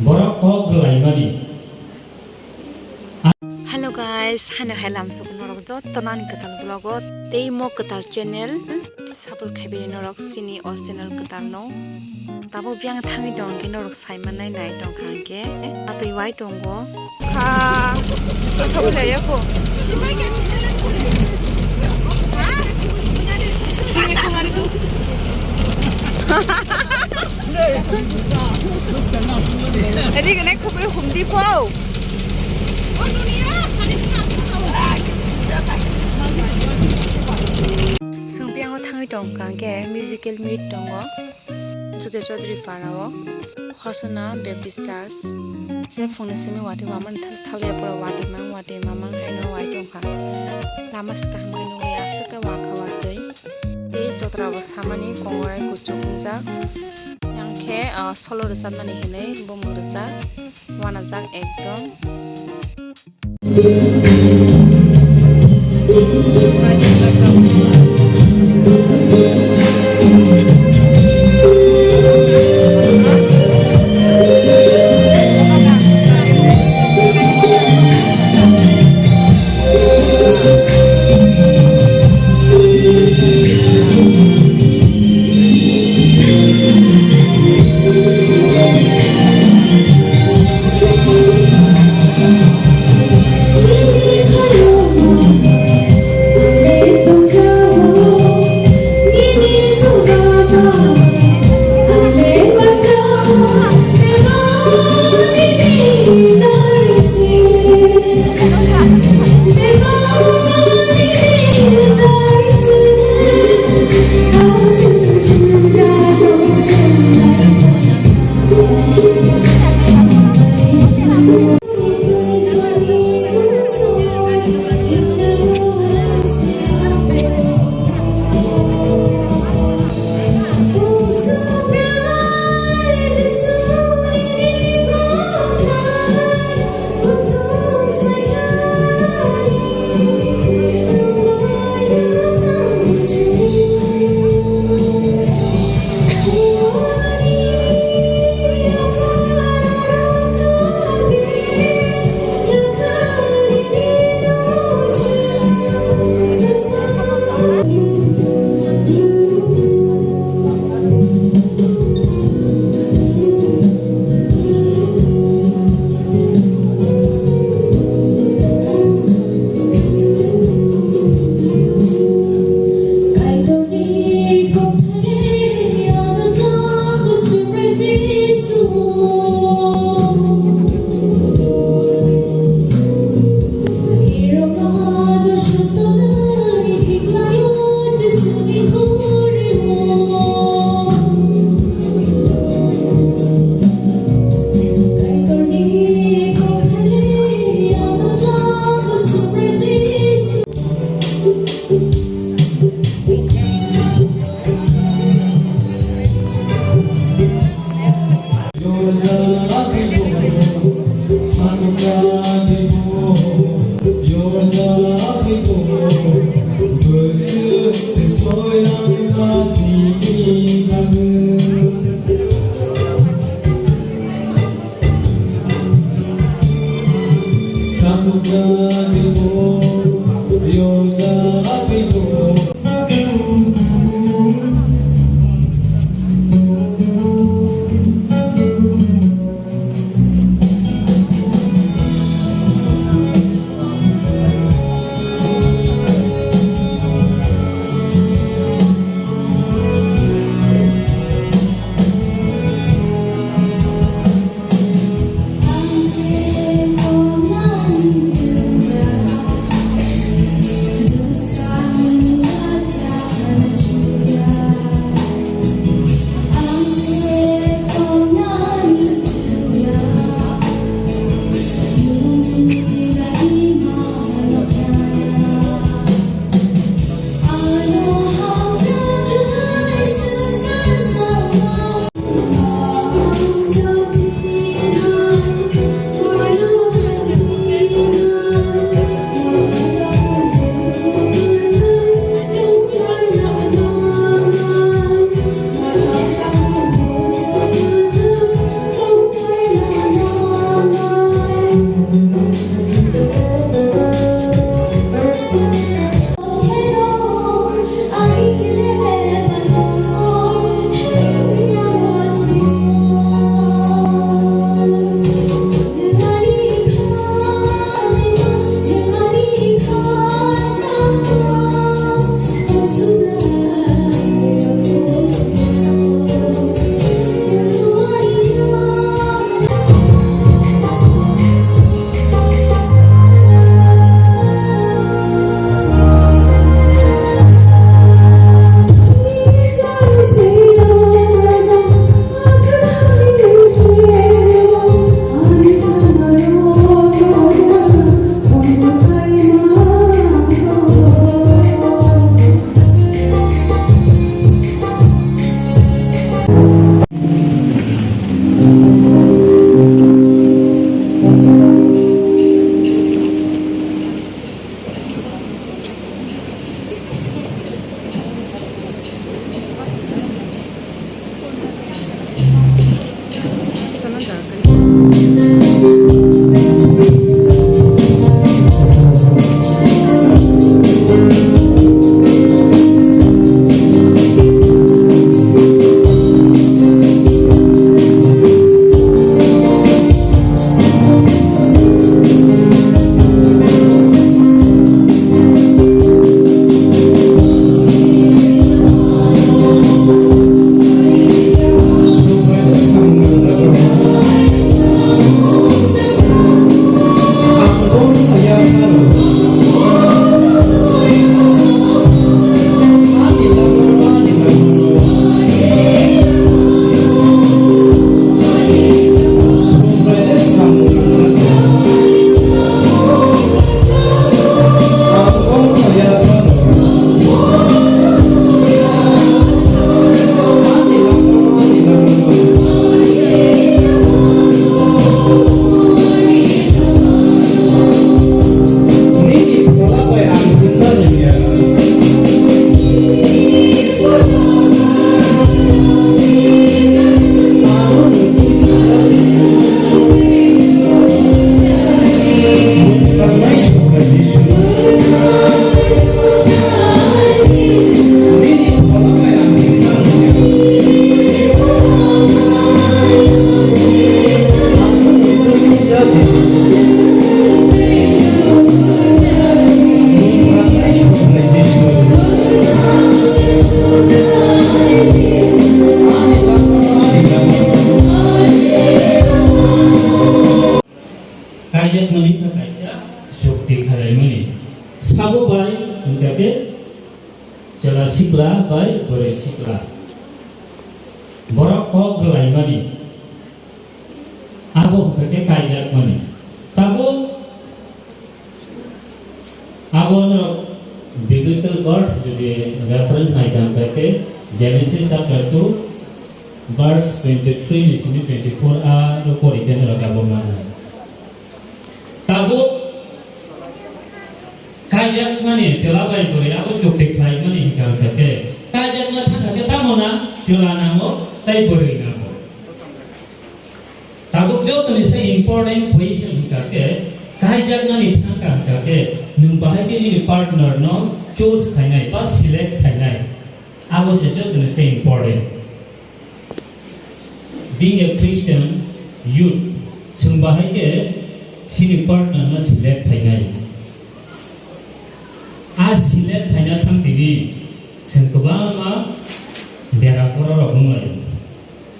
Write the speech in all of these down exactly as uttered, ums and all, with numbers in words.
Borok kok rwlaimani. Hello guys, haino hai lamsok norok joto nani kwtal vlog o tei mo kwtal channel support khaibai norok chini o channel kwtal no. Tabuk biyang thangwi tong khe norok sai mannai nai tong kha hwnkhe atwi wai tongo. Kha, to sawi laiya kho. Edi gane khukui humdi pho. Songpiyang o thangwi tong kha hwnkhe musical meet tongo. Juge Chaudhary Para o Hosana Baptist Church. Se phungni simi watwi wamani thas thalwi aphuru watwi mang watwi mamang haino wai tongkha. Lama se kaham khe nukliya, aswk khe wakha watwi. Tei totra bo samani kongrai kuchuk wngjak. Yang khe, ah, solo rwchapnani hinwi bumung rwjak, wanajak ekdom. Kaijakmani wngkha kaisa chukti khalaimani. Sabo bai wngkha khe chwla sikla bai bwrwi sikla. Borok kok rwlaimani. Abo wngkha khe kaijakmani. Tabuk abo norok biblical verse jodi reference nai tong kha khe Genesis chapter two verse twenty-three ni simi twenty-four a ro pori khe norok abo manai. Tabuk kaijakmani chwla bai bwrwi abo chukti khlaimani hwnkha khe kaijakma thangkha khe tamo na chwla nango tei bwrwi nango. Tabuk jotoni se important question hwnkha khe, kaijakmani thangkha hwnkha khe, nwng bahai khe nini partner no choose khainai ba select khainai, abo se jotoni se important. Being a Christian youth, chwng bahai khe chini partner no select khainai. A select khaina thang tini, chwng kwbangma dera borok rok wng lai.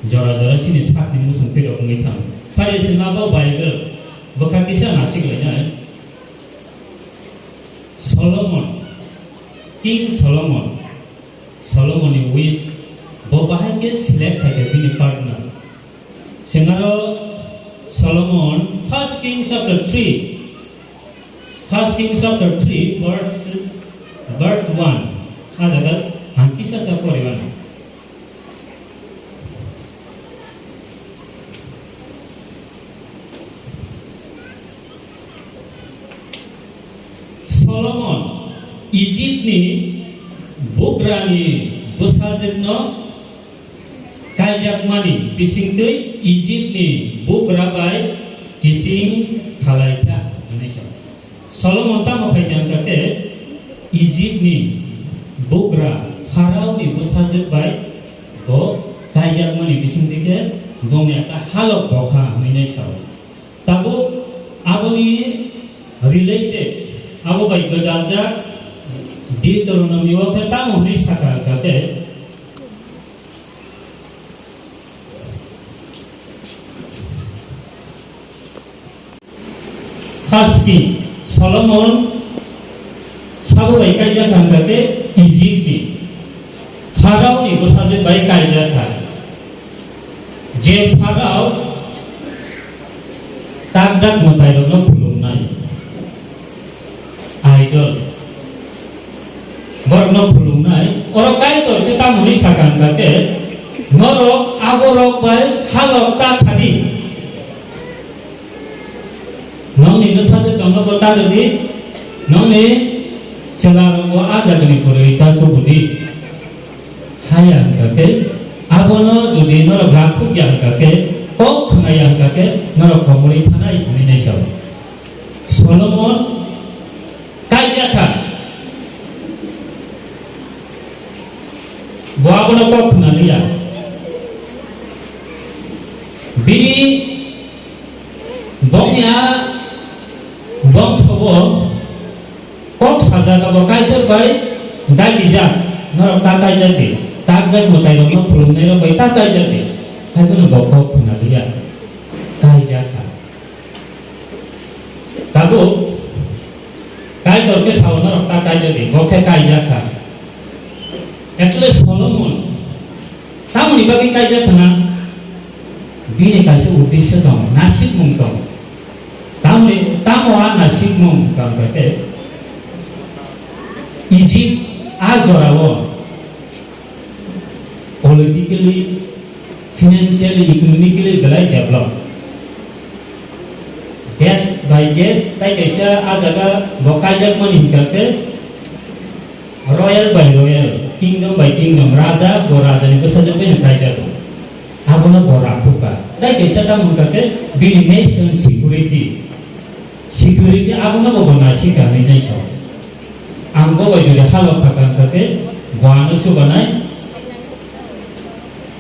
Jora jora chini sakni muchungtwi rok wngwi thang. Phari chwng abo Bible bwkha kisa nasik lainai. Solomon, King Solomon, Solomon ni wish, bo bahai khe select khai khe bini partner. Chwng aro Solomon, First King chapter three, First King chapter three verse, verse one. A jaga ang kisa sa poriwan. Solomon Egypt ni bugrani bwsajwkno kaijakmani bisingtwi Egypt ni bugra bai kiching khalai kha hwnwi sa. Solomon tamo khai kha hwnkha khe Egypt ni bugra Pharaoni bwsajwk bai bo kaijakmani bisingtwi khe bongni aka halok bo kha hwnwi nai sa-o. Tabuk aboni related, abo bai gwdaljak Deuteronomy o khe tamo hwnwi sakha hwnkha khe, First King, Solomon sabo bai kaijak kha hwnkha khe Egypt ni Pharaoni bwsajwk bai kaijak kha. Je Pharao takjak mwtairokno phulumnai, idol, borokno phulumnai, oro Kaitor khe tamoni sakha hwnkha khe, norok aborok bai halok ta thadi. Nokni bwsajwk chongno bo ta rwdi, nokni chwlarokbo a jagani kwrwi ta tubudi. Haya hwnkha khe, abono jodi norok rakhuk ya hwnkha khe, kok khna ya hwnkha khe, norok komorwi thanai hwnwi nai sao. Solomon kaijak kha. Bo abono kok khna liya. Bini bongni a bongsobo kok sajak abo Kaitor bai dagijak, norok ta kaijak di, takjak mwtairokno khulumnairok bai ta kaijak di. Haiphano bo kok khna liya, kaijak kha. Tabuk Kaitor khe sao norok ta kaijak di, bo khe kaijak kha. Actually Solomon tamoni bagwi kaijak khna, bini kaisa uddesyo tong, nasikmung tong. Tamoni, tamo a nasikmung tong khe Egypt a jorao politically, financially, economically belai develop. Desh by desh, tai kaisa a jaga bo kaijakmani hwnkha khe royal by royal, kingdom by kingdom, raja bo rajani bwsajwk bai no kaijago. Abono bo rakhukha. Tai kaisa tamo hwnkha khe bini nation security. Security abono bo bo naisika hinwi nai sao. Ang bo bai jodi halok kha kang kha khe bo ano subanai.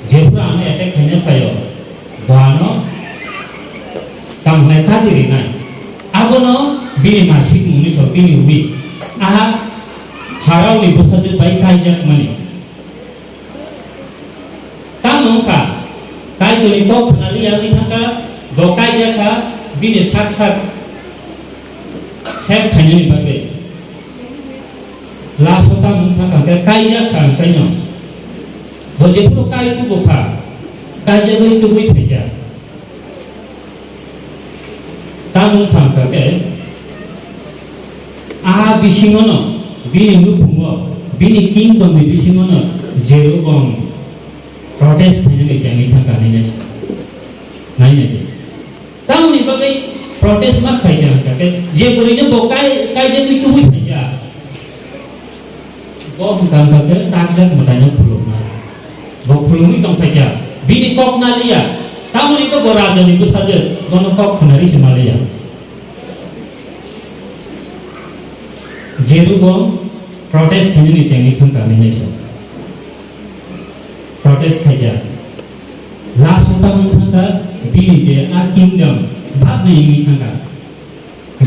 Jephuru ano attack khaina phaio, bo ano tamo hinai kati rinai. Abono bini nasikmungni so bini wish. Aha, Pharaoni bwsajwk bai kaijakmani. Tamo wngkha, Kaitorni kok khwnaliya wngwi thangkha, bo kaijakha bini sak sak sep khainani bagwi. Last o tamo wngkha khe kaijakha hwnkhe no. Bo jephuru kai tubukha, kaijagwi tubui phaikha. Tamo wngkha hwnkha khe, a bisingono, bini nukhungo, bini kingdom ni bisingono Jeroboam protest khainani chengwi thangkha nai nai se. Nai nai se. Tamoni bagwi protest ma khaikha hwnkha khe, je bwrwino bo kai, kaijagwi tubui phaikha. Bo hwnkha hwnkha khe takjak mwtaino khulumnai. Bo khulumwi tongphaikha. Bini kok naliya. Tamoni khe bo rajani bwsajwk, bono kok khwnarwi se maliya. Jeroboam protest khainani chengwi thangkha nai nai se. Protest khaikha. Last o tamo wngkha bini je a kingdom bak nai wngwi thangkha.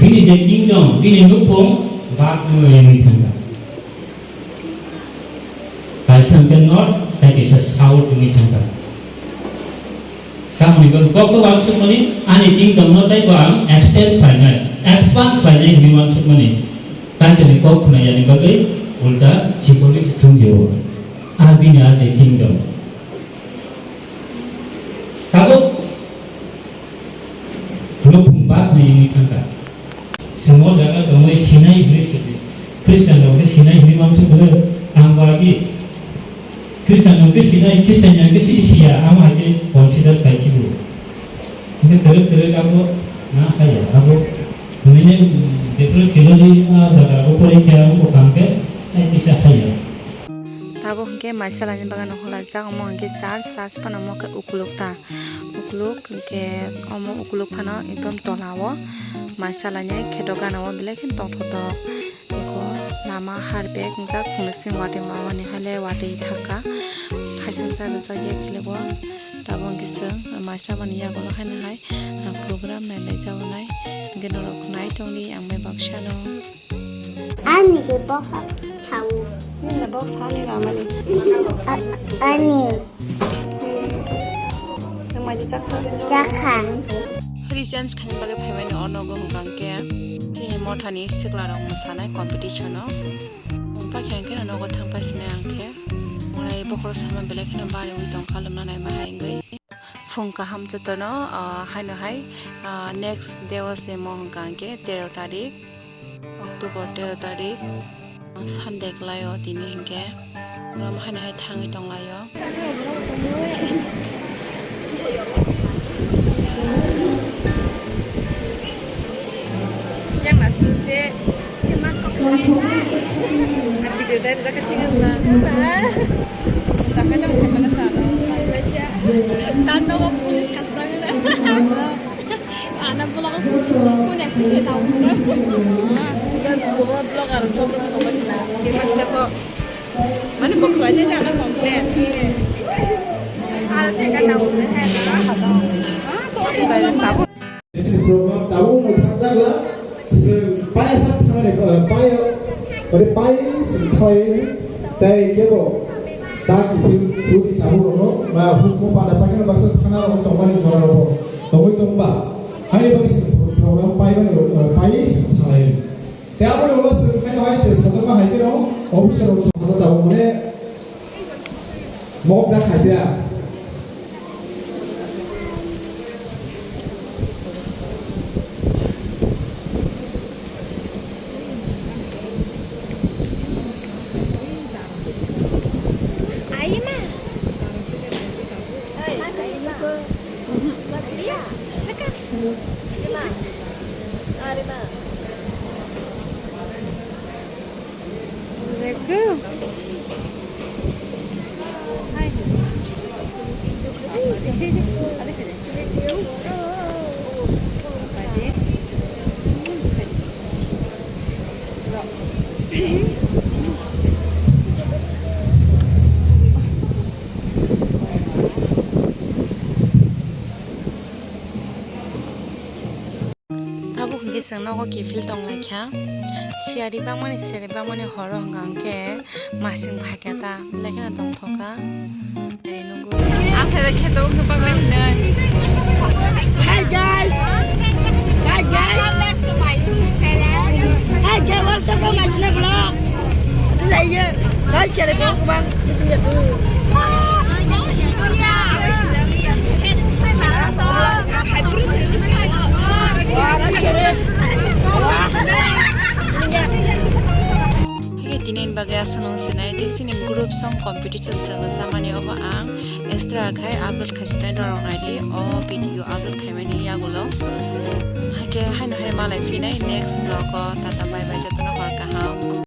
Bini je kingdom, bini nukhung bak nai wngwi thangkha. Kaisa hwnkhe north, tei kaisa south wngwi thangkha. Tamoni bagwi kok bo ang sukmani, ani kingdom no tei bo ang extend khlainai, expand khlainai hinwi uansukmani. Kaitorni kok khwnayani bagwi ulta chikoni se thungjio. A bini a je kingdom. Tabuk nukhung bak nai wngwi thangkha. Chwng o jaga tongwi sinai hinwi sidi. Christian rok khe sinai hinwi uansuk kwrwi ang bo agi. Christian rok khe sinai, Christian rok khe sisi siya, amo hai khe consider khai khibu. Hingkhe kwrwk kwrwk abo na haya, abo hwnwi nai jephru theology a jaga rok porikha wngkha hwnkhe tai kisa haya. Tabuk hwnkhe maisalani bagano holaijak, omo hwnkhe church, church phano omo khe ukuluk ta, ukuluk hwnkhe omo ukuluk phano ekdom tola o maisalani kheto gana o belai kheno tongthotok. Eko lama har bag wngjak, phunusing watwi mawani haile watwi thangkha, thaisingsa rwjak ya khilebo. Tabuk hwnkhe chwng maisamani yagulo haino hai program nailai jabonai, hwnkhe norok nai tongdi ang bai baksano. Ani khe bokha thawu. Nini bok sani ramani. A-, ani. Nwng mai chakha? Chakha. Rechange khaina bagwi phaimani o nogo hwnkha hwnkhe chini mothani sikla rok mwsanai competition o. Pakhe hwnkhe nogo thangpai sinai hwnkhe. Mwnai bokhorok sama belai kheno bariwi tongkha lumna naima hai wngwi. Phung kaham jotono, ah, haino hai, ah, next day o se mo hwnkha hwnkhe tero tarik, October tero tarik, Sunday kwlai o tini hwnkhe. Oro haino hai thangwi tonglaio. Yang masuk deh. Video dai rijak khe tingwng na. Jakai dong khe mane sano. Tan nogo police khatsang na. Ana vlog kune khusi tau na. Ga vlogger sok sok na. Ke mas ko. Mane bokla je jana complain. Ala se ka tau na. Bai tabo. Sini program tabuk mung thangjakla, chwng paisa thangani, eh, pai, ore pai chwng thangwi tei kebo ta kiphil philwi tabuk rokno ba hukmo pada paikhe baksa thana rok tongmani jora rok tongwi tongba. Haini bagwi chwng program paimani rok, eh, pai chwng thanglai. Tei aboni ulo chwng haino hai se sajagma hai kheno officer rok chwng hata tabuk mane mokjak hai dia. Tabuk Kising nogo kiphil tong lai kha. Siyari bangmani siyari bangmani horo hwnkha hwnkhe masing phaikha ta, belai kheno tongthok kha. Hi guys. Hi guys. Hi guys, welcome to my channel vlog. Guys, share ko bang. Hige tini bagwi aswk nung sinai tei chini group song competition chwng samani obo ang extra khai upload khai sinai norok naidi o video upload khaimani yagulo. Haikhe haino hai malai phinai next vlog o, tata bye bye jotono hor kaham.